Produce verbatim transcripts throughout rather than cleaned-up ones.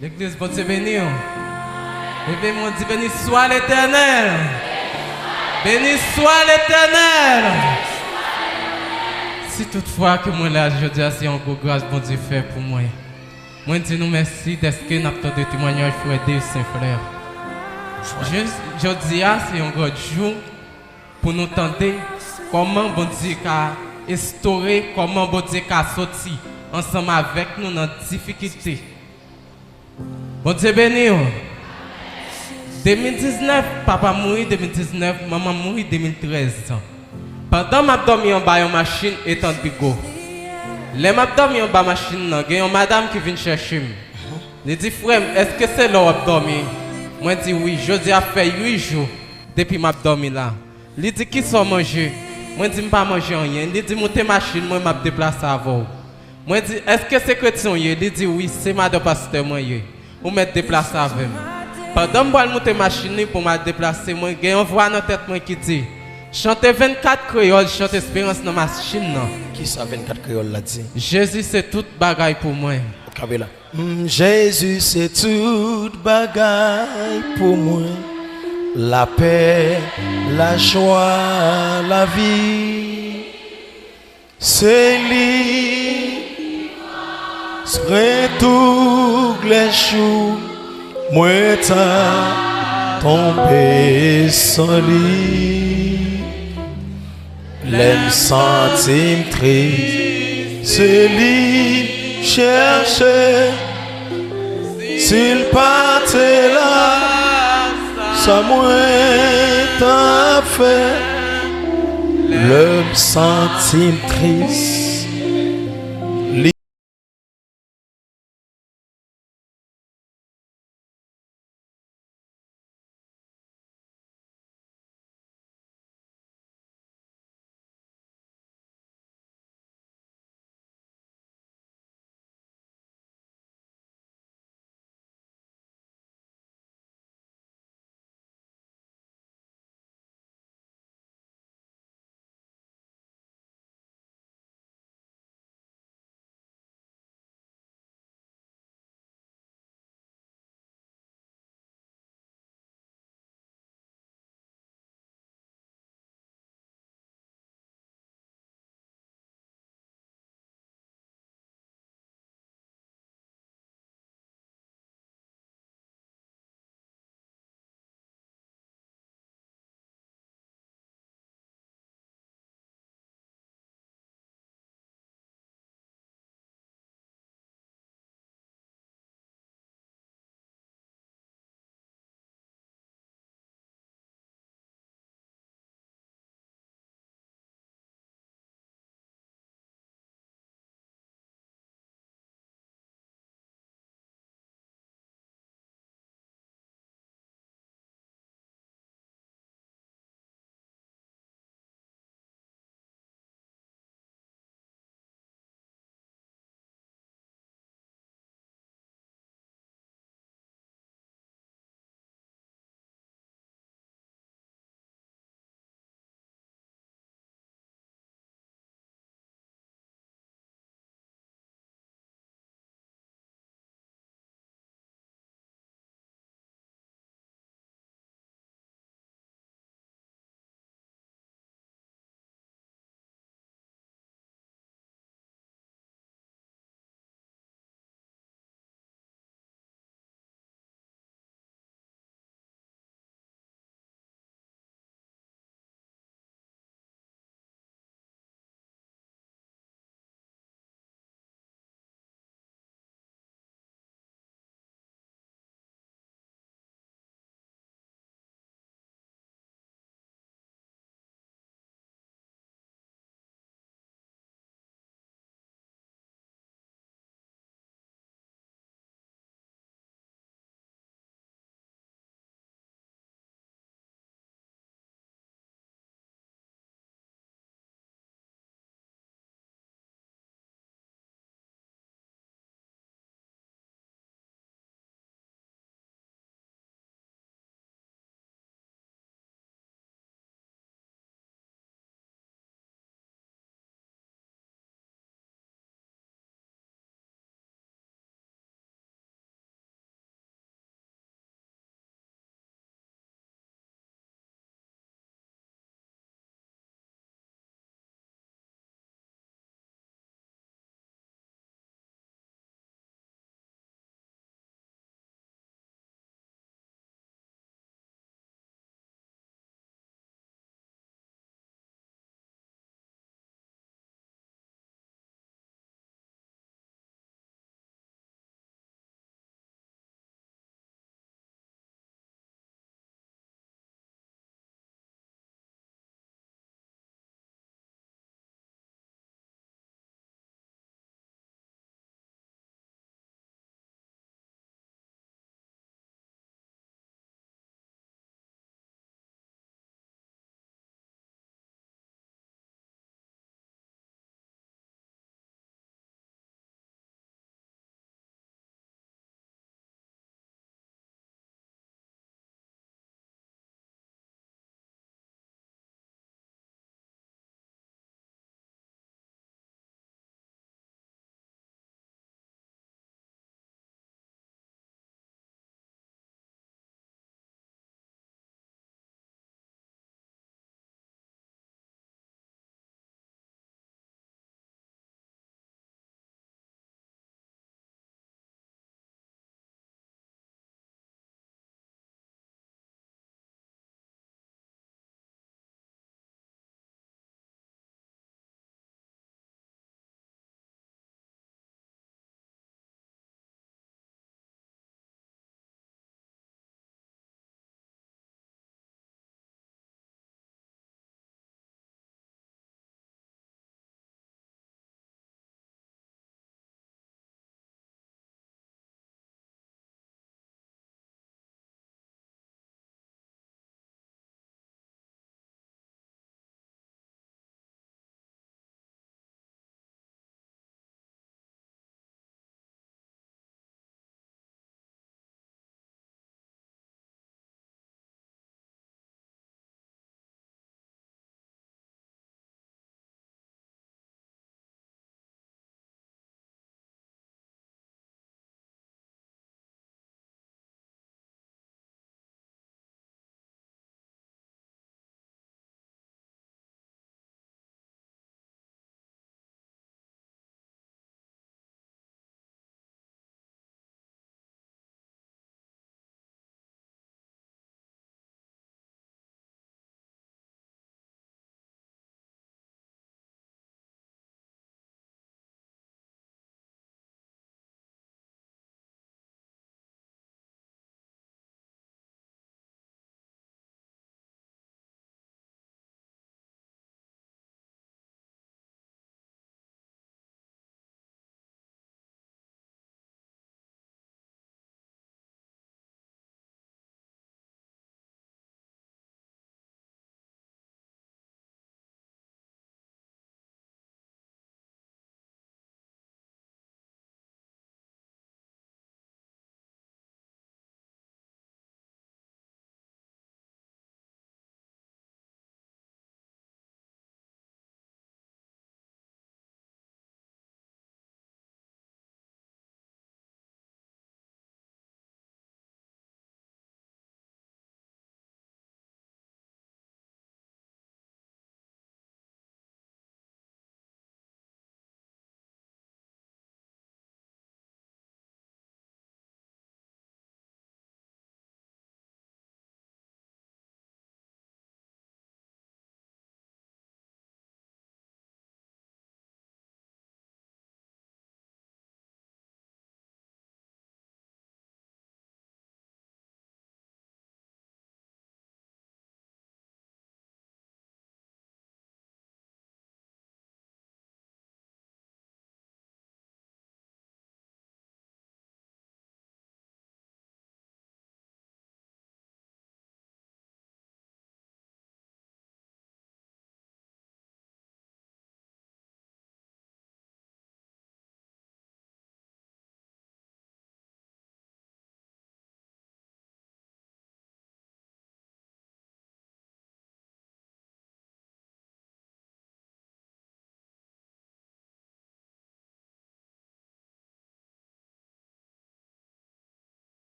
Legliz, Bondye beni w. Leve men w, di, Beni swa Letènèl. Beni swa Letènèl. Si toutfwa ke mwen la jodi a, se yon gwo gras Bondye fè pou mwen. Mwen di nou mèsi dèske n ap tande temwanyaj frè Dave Saint Fleur. Jis jodi a, se yon gran jou pou nou tande kòman Bondye ka estore, kòman Bondye ka soti ansanm avèk nou nan difikilte. Bondye beni w. De mil diznèf, papa m mouri de mil diznèf, manman m mouri de mil trèz. Pandan m ap dòmi anba yon machin etan Bigo, lè m ap dòmi anba machin nan, gen yon madanm ki vin chèche m. Li di, "Frè m, èske se la w ap dòmi?" Mwen di, "Wi, jodi a fè uit jou depi m ap dòmi la." Li di, "Kisa w manje?" Mwen di, "M pa manje anyen." Li di, "Moute machin mwen, m ap deplase avè w." Mwen di, "Èske se kretyen w ye?" Li di, "Wi, se madan pastè mwen ye. Ou mèt deplase avè m." Pandan m pral moute machin li pou m al deplase, mwen gen yon vwa nan tèt mwen ki di, "Chante vennkat kreyòl, chante esperans nan machin nan." Kisa vennkat kreyòl la di? Jezi se tout bagay pou mwen. Kanpe la. Mm, Jezi se tout bagay pou mwen, lapè, lajwa, lavi. Se li, spre tou glèch ou, mwen ta tonbe san li. Lè m santi m tris, se li m chèche. Si l pa te la, sa mwen t ap fè? Lè m santi m tris, li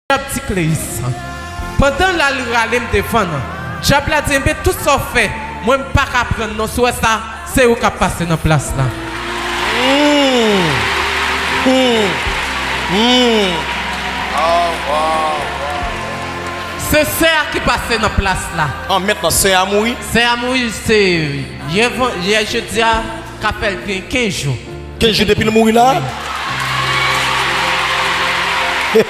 Dyab di Kleyis. Pandan l al rale m devan nan, dyab la di, enben, tout sa w fè, mwen m pa ka pran l non. Si w wè sa, se ou k ap pase nan plas la. Hmm. Hmm. Hmm. Se sè a ki pase nan plas la. An, mentnan, sè a mouri? Sè a mouri, se yè, yè jedi a, ka fè l gen kenz jou. Kenz jou depi l mouri la? Woo!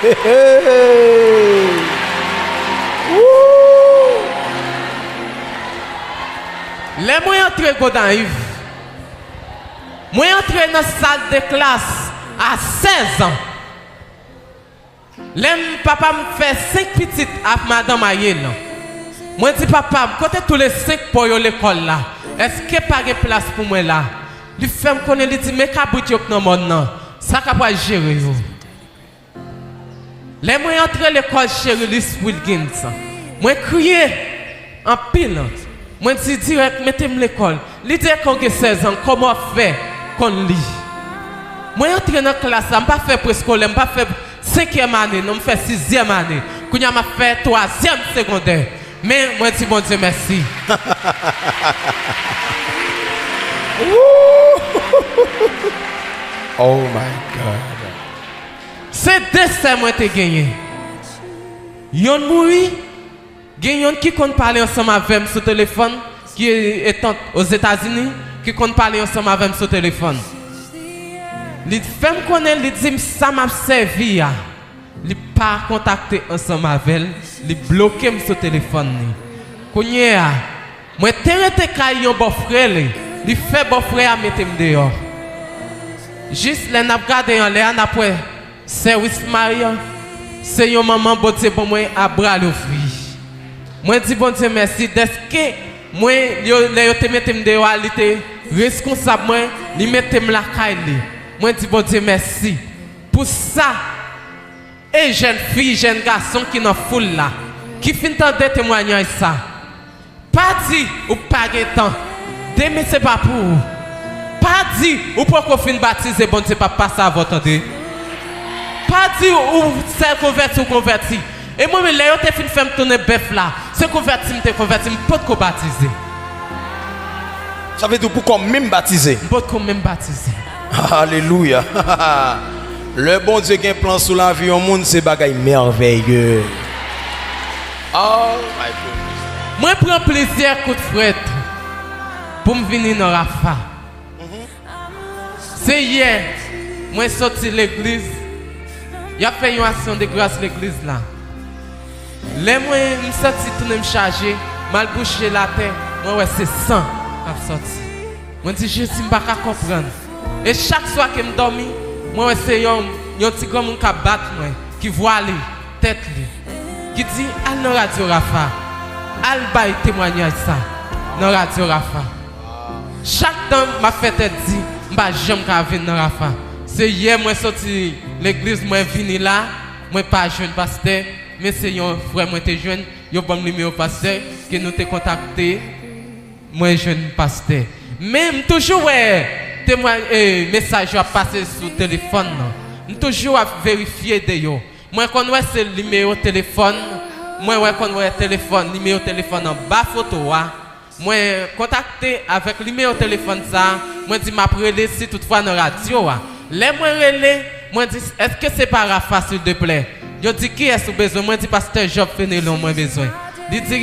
Lè mwen antre Gonayiv, mwen antre nan sal de klas a sèz an. Lè m, papa m fè senk pitit ak madanm Ariel. Mwen di papa m, kote tou le senk pa w yo lekòl la? Èske pa gen plas pou mwen la? Li fè m konnen, li di, men kabrit yo k nan mòn nan, sa k ap pral jere yo. Lè mwen antre lekòl Cherilis Wilgens, mwen kriye anpil. Mwen di dirèk, mete m lekòl. Li di, èske w gen sèz an, kòman w ap fè konn li? Mwen antre nan klas la, m pa fè preskolè, m pa fè senkyèm ane, non, m fè sizyèm ane. Kounye a, m ap fè twazyèm segondè. Men, mwen di Bondye mèsi. Woo! Oh my God. Se de sè mwen te genyen. Yonn mouri, gen yonn ki konn pale ansanm avè m sou telefòn, ki etan Ozetazini, ki konn pale ansanm avè m sou telefòn. Li fè m konnen, li di m sa m ap sèvi a, li pa kontakte ansanm avè l, li bloke m sou telefòn li. Kounye a, mwen te rete kay yon bòfrè li, li fè bòfrè a mete m deyò. Jis lè n ap gade anlè a, n ap wè Sè Wismay, se yon manman Bondye ban mwen a bra louvri. Mwen di Bondye mèsi dèske mwen, yo, lè yo te mete m deyò a, li te reskonsab mwen, li mete m lakay li. Mwen di Bondye mèsi pou sa. E jèn fi, jèn gason ki nan foul la, ki fin tande temwayaj sa, pa di ou pa gen tan. Demen se pa pou ou. Pa di ou poko fin batize, Bondye p ap pase avè w, tande. Pa di ou sèl konvèti ou konvèti. E mwen menm, lè yo te fin fè m tounen bèf la, se konvèti m te konvèti, m potko batize. Sa vle di ou poko menm batize? M potko menm batize. Alelouya. Lè Bondye gen plan sou lavi yon moun, se bagay mèveye. Oh my goodness. Mwen pran plizyè kout frèt pou m vini nan Rafa. Se yè mwen soti legliz, y ap fè yon aksyon de gras legliz la. Lè mwen, m santi tounen m chaje, m al bouche l atè, mwen wè se san k ap sòti. Mwen di, Jezi, m pa ka konprann. E chak swa ke m dòmi, mwen wè se yon, yon ti granmoun k ap bat mwen, ki vwale tèt li, ki di, al nan radyo Rafa, al bay temwayaj sa nan radyo Rafa. Chak tan m ap fè tèt di, m pa janm ka vin nan Rafa. Se yè mwen soti legliz, mwen vini la, mwen pa jwenn pastè, men se yon frè mwen te jwenn, yo ban m nimewo pastè, ke nou te kontakte, mwen jwenn pastè. Men m toujou wè temwa-, e, mesaj yo ap pase sou telefòn nan. M toujou ap verifye de yo. Mwen konn wè se nimewo telefòn, mwen wè konn wè telefòn, nimewo telefòn anba foto a. Mwen kontakte avèk nimewo telefòn sa a, mwen di m ap rele si toutfwa nan radyo a. Lè mwen rele, mwen di, èske se pa Rafa, sildeplè? Yo di, kiyès ou bezwen? Mwen di, pastè Job Fenelon mwen bezwen. Li di,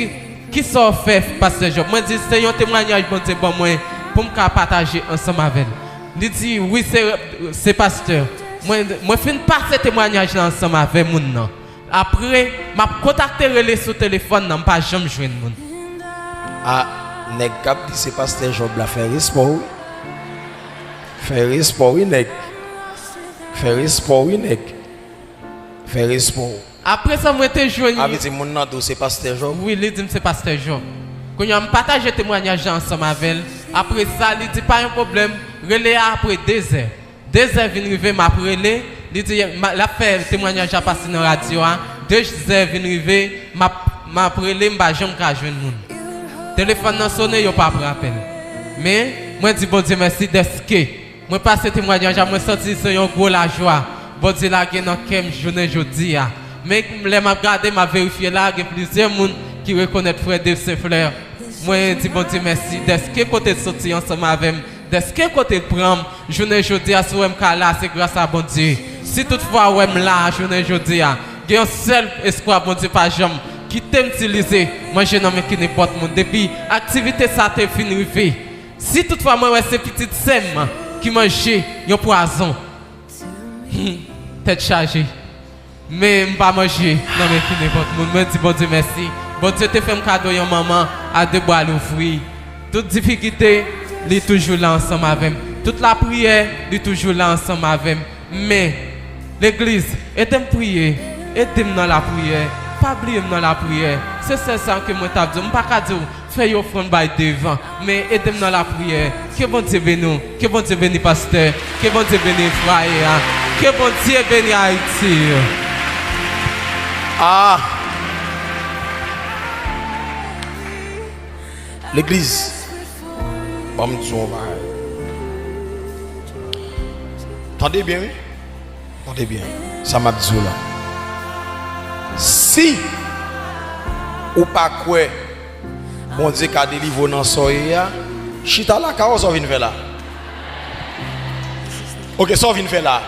kisa w fè, pastè Job? Mwen di, se yon temwayaj Bondye ban mwen pou m ka pataje ansanm avè l. Li di, wi, se, se pastè. Mwen, mwen fin pase temwayaj la ansanm avè moun nan. Apre, m ap kontakte, rele sou telefòn nan, m pa janm jwenn moun. A, nèg k ap di se pastè Job la, fè respè w wi. Fè respè w wi, nèg. Fè respè w wi, nèg. Fè respè w. Apre sa, mwen te jwenn. A vle di moun nan di w se pastè Job? Wi, li di m se pastè Job. Kounye a, m pataje temwayaj la ansanm avè l. Apre sa, li di pa yon pwoblèm, rele a apre dezè. Dezè vin rive, m ap rele. Li di, m a, l ap fè temwayaj la pase nan radyo a. Dezè vin rive, m ap, m ap rele, m pa janm ka jwenn moun. Telefòn nan sonnen, yo pa pran apèl. Men, mwen di Bondye mèsi dèske mwen pase temwayaj la, mwen santi se yon gwo lajwa Bondye lage nan kè m jounen jodi a. Men lè m ap gade, m ap verifye la, gen plizyè moun ki rekonèt frè Dave Saint Fleur. Mwen di Bondye mèsi dèske kote l soti ansanm avè m, dèske kote l pran m, jounen jodi a, si w wè m ka la, se gras a Bondye. Si toutfwa w wè m la, jounen jodi a, gen yon sèl espwa Bondye pa janm kite m itilize, manje nan men ki nenpòt moun. Depi aktivite sa te fin rive, si toutfwa mwen wè se pitit sè m ki manje yon pwazon, hmm, tèt chaje. Men m pa manje nan men ki nenpòt moun. Mwen di Bondye mèsi. Bondye te fè m kado yon manman a de bra louvri. Tout difikilte, li toujou la ansanm avè m. Tout lapriyè, li toujou la ansanm avè m. Men, legliz, ede m priye. Ede m nan lapriyè. Pa bliye m nan lapriyè. Se sèl sa ke mwen t ap di w. M pa ka di w, fè yon ofrann bay devan, men ede m nan lapriyè. Ke Bondye beni w. Ke Bondye beni pastè. Ke Bondye beni fwaye a. Ke Bondye beni Ayiti. Ah! Legliz, ban m di w yon bagay. Tande byen, wi. Tande byen sa m ap di w la. Si ou pa kwè Bondye ka delivre w nan sa w ye a, chita lakay ou, sa w vin fè la? Oke, sa w vin fè la?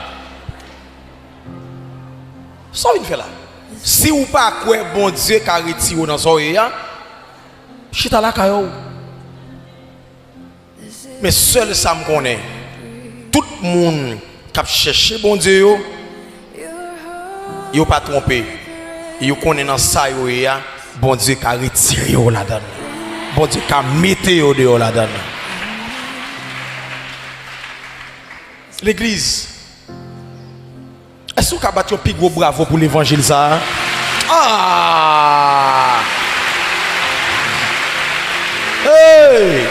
Sa w vin fè la? Si ou pa kwè Bondye ka retire w nan sa w ye a, chita lakay ou. Men sèl sa m konnen, tout moun k ap chèche Bondye yo, yo pa twonpe. Yo konnen nan sa yo ye a, Bondye ka retire yo ladan l. Bondye ka mete yo deyò ladan l. Legliz, èske w ka bat yon pi gwo bravo pou levanjil sa a? Ah! Hey!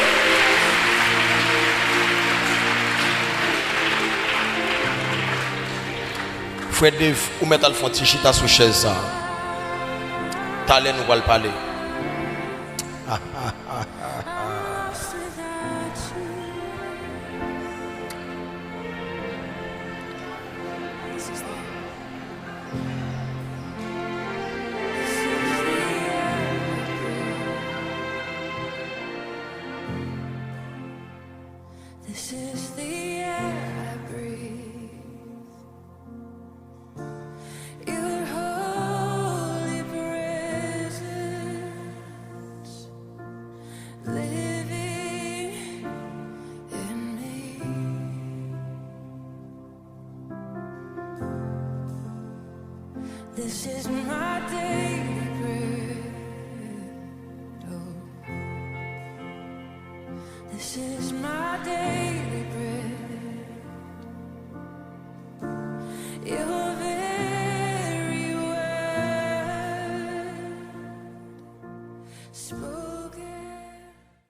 Frè Dave, ou mèt al fè yon ti chita sou chèz sa a. Talè nou pral pale. This is the air I breathe. Your holy presence living in me. This is my daily bread. Oh. This is my daily bread. Your very word spoken.